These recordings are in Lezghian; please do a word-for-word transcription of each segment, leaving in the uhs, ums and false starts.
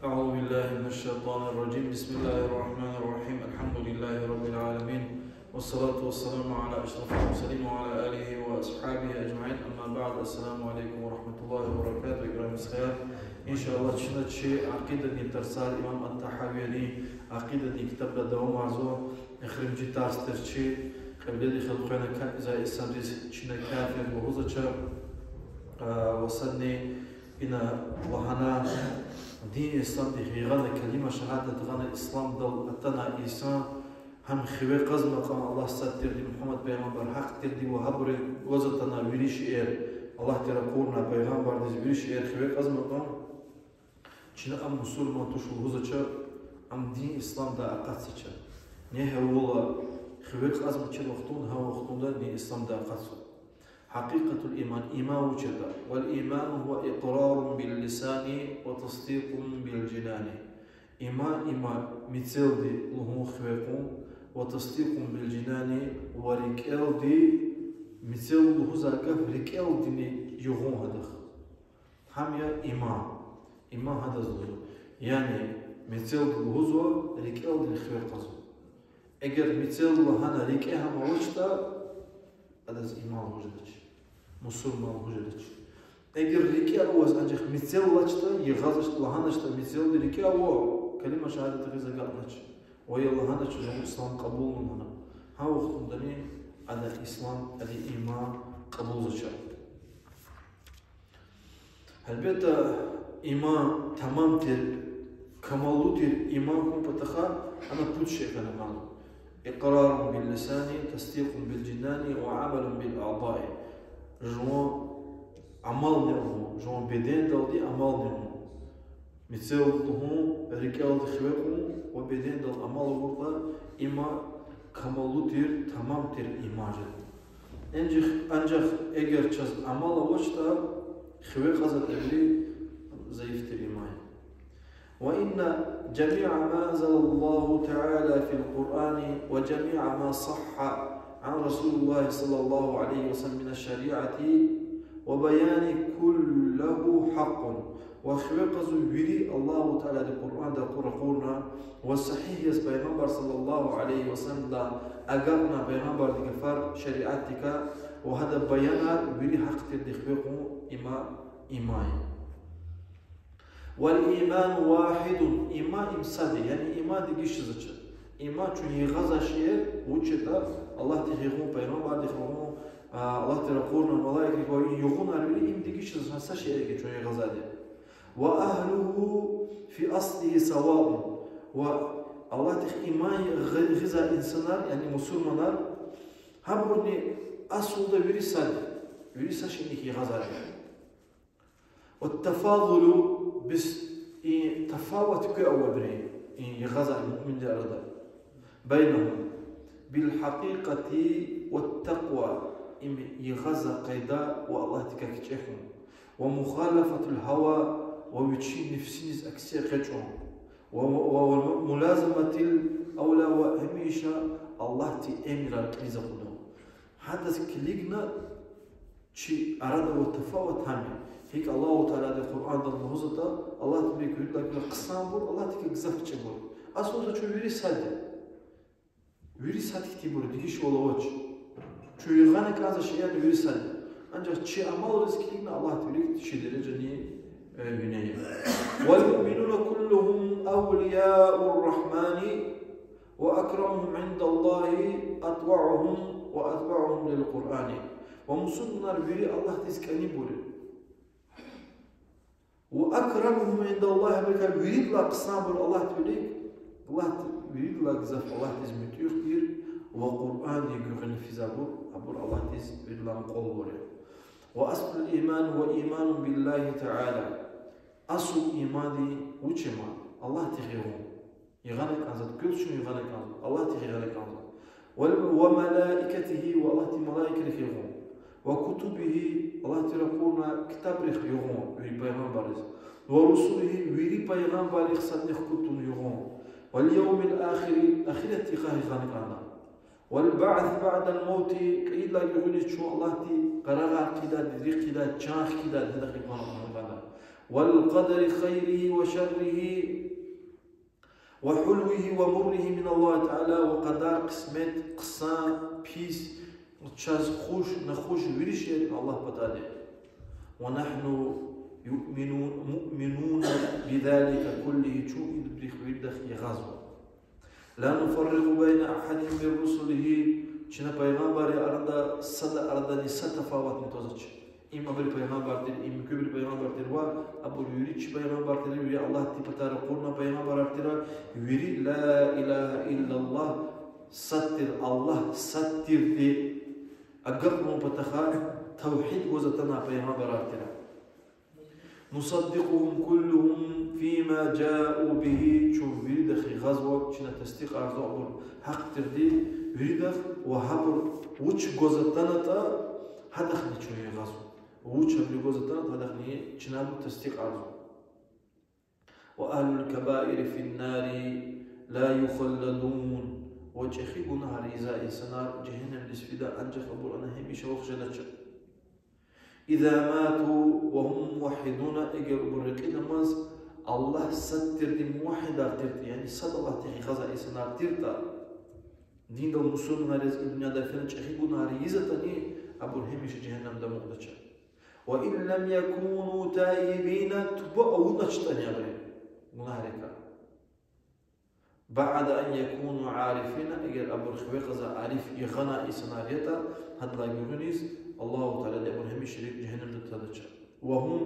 أعوذ بالله من الشيطان الرجيم. بسم الله الرحمن الرحيم. الحمد لله رب العالمين. والصلاة والسلام على أشرف المرسلين وعلى آله وأصحابه أجمعين. أما بعد. السلام عليكم ورحمة الله وبركاته. Играми стхаяр, иншаллагь, чна чи акъидадин тарсар, имам ат-Тахавиядин акъидадин ктабда давамарзава. Эхиримжи тарс тир чи, кьибледихъ элкъвена капӀзавай инсанриз чна кафир лугьузвач, а, ва садни ина лагьана, дин исламдихъ гъана, калима шагьадат гъана, исламдал атана инсан, гьам хиве кьазмай кьван Аллагь сад тирди, Мугьаммад пайгъамбар гьахъ тирди ва гьабуру гваз атана вири шейэр, Аллагьди ракъурна пайгъамбардиз вири шейэр хиве кьазмай кьван, чна ам мусурман туш лугьузвач, ам дин исламдай акъатзавач. Не гьавула хиве кьазмачир вахтунда, гьа вахтунда дин исламдай акъатзава. حقيقة الإيمان, иман вуч ятӀа. والإيمان هو إقرار باللسان وتصديق بالجنان. Иман, иман мецелди лугьун хиве кьун, وتصديق بالجنان, ва рикӀелди, мецел лугьузвай гаф рикӀелдини югъун гьадахъ. Гьам я иман. Иман гьадаз лугьузва. Яни мецелди лугьузва, рикӀелдини хиве кьазва. Эгер мецел лагьана, рикӀе гьам авачтӀа, адаз иман лугьуз жедач. Мусурман лугьуз жедач. Эгер рикӀе аваз, анжах мецел алачтӀа, йигъазвачтӀа, лагьаначтӀа мецелди, рикӀе ава, калима шагьадат гъиз агакьнач ва я лагьанач зун ислам кьабулна лагьана, гьа вахтундани ада ислам, ада иман кьабулзавач. Гьелбетда, иман тамам тир, камаллу тир иман хьун патахъай ана пуд шей хьана кӀанда. إقرار باللسان، تصديق بالجنان، وعمل بالأعضاء. Жуван амални авун, жуван бедендалди амални авун. Мецел лугьун, рикӀелди хиве кьун ва бедендал амал авуртӀа, има камаллу тир, тамам тир иман жеда. Анжах, анжах эгер чаз амал авачтӀа, хиве кьазватӀа вири, зайиф тир иман я. وإن جميع ما أنزل الله تعالى في القرآن وجميع ما صح عن رسول الله صلى الله عليه وسلم من الشريعة وبيان كله حق. Ва хиве кьазва вири Аллагьу Таалади Къуръанда ракъурна ва сагьигь яз Пайгъамбар صلى الله عليه وسلمда агакьна, Пайгъамбардин гафар шариатдикай, ва гьадан баянар вири гьахъ тирди хиве кьун, има иман я. والإيمان واحد, иман им сад я, яни иман дегиш жезвач. Иман чун йигъазвай шейэр вуч ятӀа, Аллагьдихъ гъун, Пайгъамбардихъ гъун, а, Аллагьди ракъурна, малаикрихъ гъун, и югъунар вири им дегиш жезва, гьа са шейэр я чун йигъазвайди. وأهله في أصله سواء. Ва Аллагьдихъ иман гъи-, гъизвай инсанар, яни мусурманар, гьабурни аслуда вири сад я, вири са шейиник йигъазвайди. والتفاضل, бес и тафават куь авайбурун, и йигъазвай муъминрин арада, بينهم بالحقيقة والتقوى, им йигъазвай къайда ва Аллагьдикай кичӀе хьун, ومخالفة الهوى, ва вичин нефсиниз акси экъечӀун, ва, ва, ва ملازمة الأولى, ва гьамиша Аллагьдин эмирар кьилиз акъудун. Гьадаз килигна, чи арада авай тафават гьам я. ГьикӀ Аллагьу Таалади Къуръанда лугьузватӀа, Аллагьди вилик виридалай куьне хъсанбур, Аллагьдикай гзаф чӀугур. Аслуда чун вири сад я. Вири сад хьтинбур, дегишвал авач. Чун йигъана кӀанзавай шейэр вири сад я. Анжах чи амалриз килигна Аллагьди вилик чи дережани, э, вине я. والمؤمنون كلهم أولياء الرحمن وأكرمهم عند الله أطوعهم وأتبعهم للقرآن. Ва мусурманар вири Аллагьдиз кӀанибур я. وأكرمهم عند الله, абурукай виридалай хъсанбур Аллагьди вилик, Аллагьди виридалай гзаф Аллагьдиз муьтӀуьгъ тир ва Къуръандин гуьгъуьна физвайбур, абур Аллагьдиз виридалай мукьвал авур я. وأصل الإيمان هو الإيمان بالله تعالى. Асул имандин вуч я ман? Аллагьдихъ гъун. Йигъана кӀанзава, квел чун йигъана кӀанзава, Аллагьдихъ йигъана кӀанзава. وملائكته, ва Аллагьдин малаикрихъ гъун. وكتبه, Аллагьди ракъурна ктабрихъ гъун, вири пайгъамбарриз. ورسله, вири пайгъамбаррихъ садни хкуд тавун гъун. واليوم الآخر, ахиратдихъ гъун йигъана кӀанда. والبعث بعد الموت, кьейидалай гуьгъуьниз чун Аллагьди къарагъар хъийидайди, рикӀ хъийидайди, чан хкидайди, гьадахъ гъун йигъана кӀанда. والقدر خيره وشره وحلوه ومره من الله تعالى, ва къадар, къисмет, хъсан, пис, чаз хуш, нахуш, вири шейэр Аллагь патал я. ونحن يؤمنون، مؤمنون بذلك كله, чун идбирихъ виридахъ ягъазва. لا نفرق بين أحد من رسله, чна пайгъамбаррин арада, сада арадани са тафаватни твазач. Им абуру пайгъамбар тир, им муькуьбуру пайгъамбар тир ва абур вири чи пайгъамбар тир, вири Аллагьдин патай ракъурна пайгъамбарар тир, вири لا إله إلا الله, сад тир Аллагь, сад тирди агакьун патахъай тавгьид гваз атана пайгъамбарар тир. نصدقهم كلهم فيما جاءوا به, чун виридахъ ягъазва, чна тасдикьарзава абур гьахъ тирди виридахъ, ва гьабур вуч гваз атанатӀа, гьадахъни чун ягъазва. Вуч абуру гваз атанатӀа, гьадахъни чна абур тасдикьарзава. وأهل الكبائر في النار لا يخلدون, ва чӀехи гунагьар ийизвай инсанар жегьеннемдиз фида, анжах абур ана гьамиша вахт жедач. إذا ماتوا وهم موحدون, эгер абур рекьидамаз Аллагь сад тирди мувагьгьидар тиртӀа, яни сад Аллагьдихъ ягъазвай инсанар тиртӀа, диндал мусурманар яз и дуьньяда фена, чӀехи гунагьар ийизватӀани, абур гьамиша жегьеннемда амукьдач. وإن لم يكونوا تائبين, туба авуначтӀани абуру гунагьрикай. بعد أن يكونوا عارفين, эгер абур хиве кьазвай ариф, ягъанай инсанар ятӀа, гьадалай гуьгъуьниз Аллагьу Таалади абур гьамишрик жегьеннемда тадач. وهم,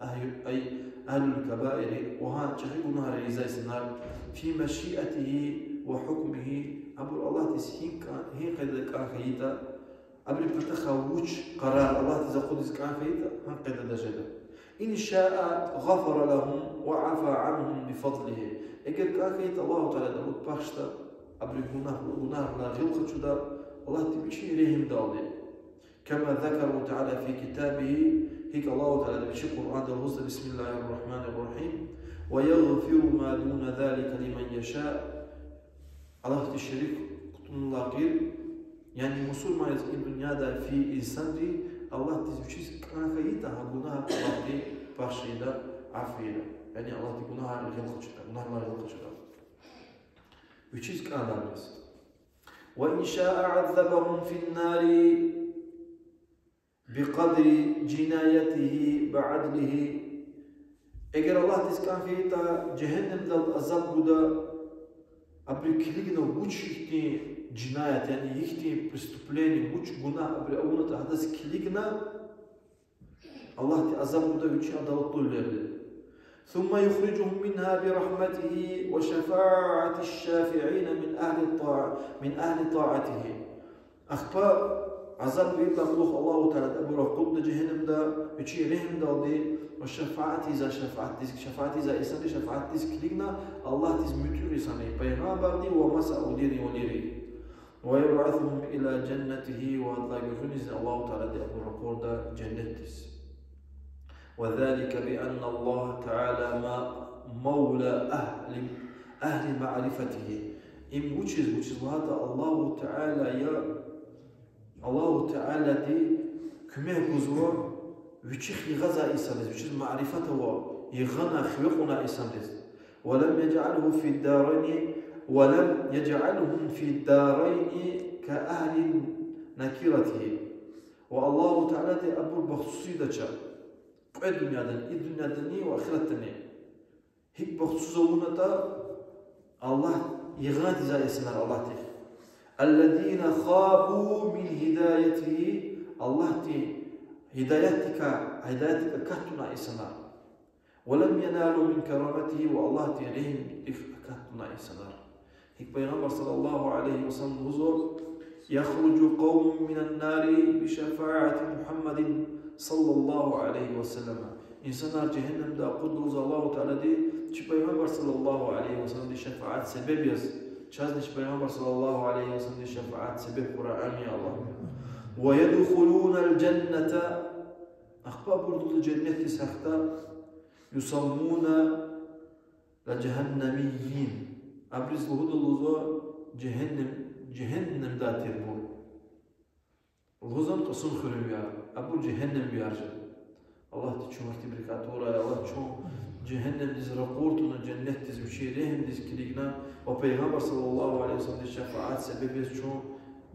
أي أهل الكبائر, ва гьа чӀехи гунагьар ийизвай инсанар, في مشيئته وحكمه, абур Аллагьдиз гьи кӀан-, гьи къайдада кӀан хьайитӀа, абурун патахъай вуч къарар Аллагьдиз акъудиз кӀан хьайитӀа, гьа къайдада жеда. إن شاء غفر لهم وعفا عنهم بفضله. Эгер кӀан хьайитӀа, Аллагьу Таалади абур багъишда, абурун гунагь-, гунагьрилай гъил къачуда Аллагьди вичин регьимдалди. كما ذكره تعالى في كتابه, гьикӀ Аллагьу Таалади вичин Къуръанда лугьузва, بسم الله الرحمن الرحيم, ويغفر ما دون ذلك لمن يشاء. Аллагьдиз шерик кутунвайла гъейри, яни мусурман яз и дуьньяда фейи инсанри, Аллагьдиз вичиз кӀан хьайитӀа, гьа гунагьар Аллагьди бахшида, афу ийида. Яни Аллагьди гунагьрилай гъил къачуда, гунагьрилай гъил къачуда. Вичиз кӀандармаз. وإن شاء عذبهم في النار بقدر جنايته بعدله. Эгер Аллагьдиз кӀан хьайитӀа, жегьеннемдал азаб гуда, абуру килигна вуч ихьтин жинаят, яни ихьтин преступление, вуч гунагь абуру авунатӀа гьадаз килигна, Аллагьди азаб гуда вичин адалатлувилелди. ثم يخرجهم منها برحمته وشفاعة الشافعين من أهل الطاعة، من أهل طاعته. Ахпа азаб виридалай кьулухъ Аллагьу Таалади абур акъудда жегьеннемда вичин регьимдалди ва шафаат ийизвай, шафаатдиз, шафаат ийизвай инсанри шафаатдиз килигна Аллагьдиз муьтӀуьгъ инсанри, пайгъамбарри ва маса авлияйрин валийри. ويبعثهم إلى جنته, ва гьадалай гуьгъуьниз Аллагьу Таалади абур ракъурда женнетдиз. وذلك بأن الله تعالى ما-، مولى أهل، أهل معرفته. Им вучиз, вучиз лагьайтӀа Аллагьу Таала я, Аллагьу Таалади куьмек гузва вичихъ ягъазвай инсанриз, вичиз марифат авай, ягъана хиве кьунвай инсанриз. ولم يجعله في الدارين، ولم يجعلهم في الدارين كأهل نكرته. Ва Аллагьу Таалади абур бахтсуз ийидач кьве дуьньядани, и дуьньядани ва ахиратдани. ГьикӀ бахтсуз авунатӀа Аллагь, ягъана тийизвай инсанар Аллагьдихъ. الذين خابوا من هدايته, Аллагьдин гьидаятдикай, гьидаятдик акатнавай инсанар. ولم ينالوا من كرامته, ва Аллагьдин регьимдихъ акатнавай инсанар. ГьикӀ Пайгъамбар صلى الله عليه وسلم лугьузва: يخرج قوم من النار بشفاعة محمد صلى الله عليه وسلم. Инсанар жегьеннемдай акъудда лугьузва Аллагьу Таалади чи Пайгъамбар صلى الله عليه وسلمдин шафаат себеб яз. Чазни чи Пайгъамбар صلى الله عليه وسلمдин шафаат себеб хьурай, амин, Аллагь. ويدخلون الجنة. Ахпа абур лугьуда женнетдиз гьахьда, يسمون الجهنميين. Абуриз лугьуда лугьузва жегьеннем, жегьеннемдай тирбур. Лугьузва тӀвасун хуьруьнвияр, абур жегьеннемвияр жеда. Аллагьди чун вахтибрикай турай, Аллагь чун жегьеннемдиз ракъур тавуна, женнетдиз вичин регьимдиз килигна ва Пайгъамбар صلى الله عليه وسلمдин шафаат себеб яз чун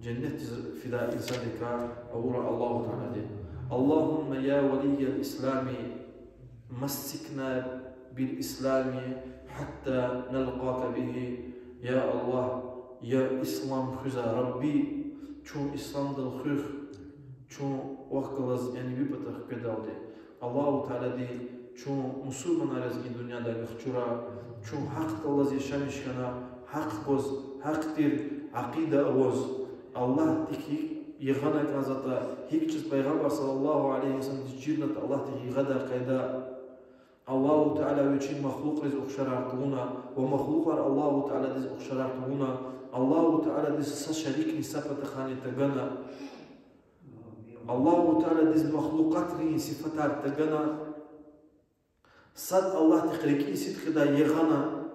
женнетдиз фидай инсанрикай авурай Аллагьу Таалади. اللهم يا ولي الإسلام مسكنا بالإسلام حتى نلقاك به. Я Аллагь, я ислам хуьзвай Рабби, чун исламдал хуьх, чун вахъ галаз, яни ви патахъ къведалди. Аллагьу Таалади чун мусурманар яз и дуьньядай къахчурай, чун гьахъдаллаз яшамиш хьана, гьахъ гваз, гьахъ тир акъида аваз, Аллагьдик гьикӀ йигъана кӀанзаватӀа, гьикӀ чаз Пайгъамбар صلى الله عليه وسلمдиз чирнаватӀа Аллагьдик йигъадай къайда. Аллагьу Таала вичин махлукьриз ухшарар тавуна ва махлукьар Аллагьу Тааладиз ухшарар тавуна, Аллагьу Тааладиз са шерикни са патахъайни тагана, Аллагьу Тааладиз махлукьатрин сифатар тагана, сад Аллагьдихъ рикӀин сидкьидай ягъана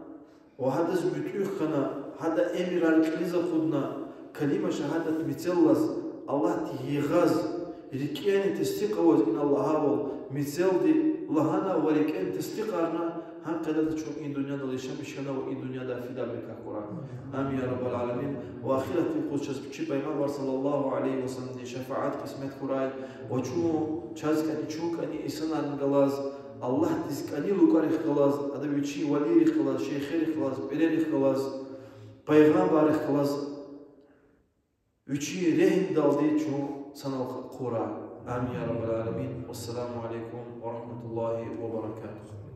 ва гьадаз муьтӀуьгъ хьана, гьадан эмирар кьилиз акъудна, калима шагьадат мецеллаз, Аллагьдихъ йигъаз, рикӀени тестикь аваз инал лагьайвал, мецелди лагьана ва рикӀени тестикьарна, гьа къайдада чун и дуьньядал яшамиш хьана ва и дуьньядай фидайбурукай хьурай. Амин, я Раббал аламин. Ва ахиратдин юкъуз чаз чи Пайгъамбар صلى الله عليه وسلمдин шафаат кьисмет хьурай ва чун, чаз кӀани, чун кӀани инсанарни галаз, Аллагьдиз кӀани лукӀарихъ галаз, ада вичин валийрихъ галаз, шейхерихъ галаз, пӀирерихъ галаз, пайгъамбаррихъ галаз, вичин регьимдалди чун санал хъувурай. Амин, я Раббал аламин. والسلام عليكم ورحمة الله وبركاته.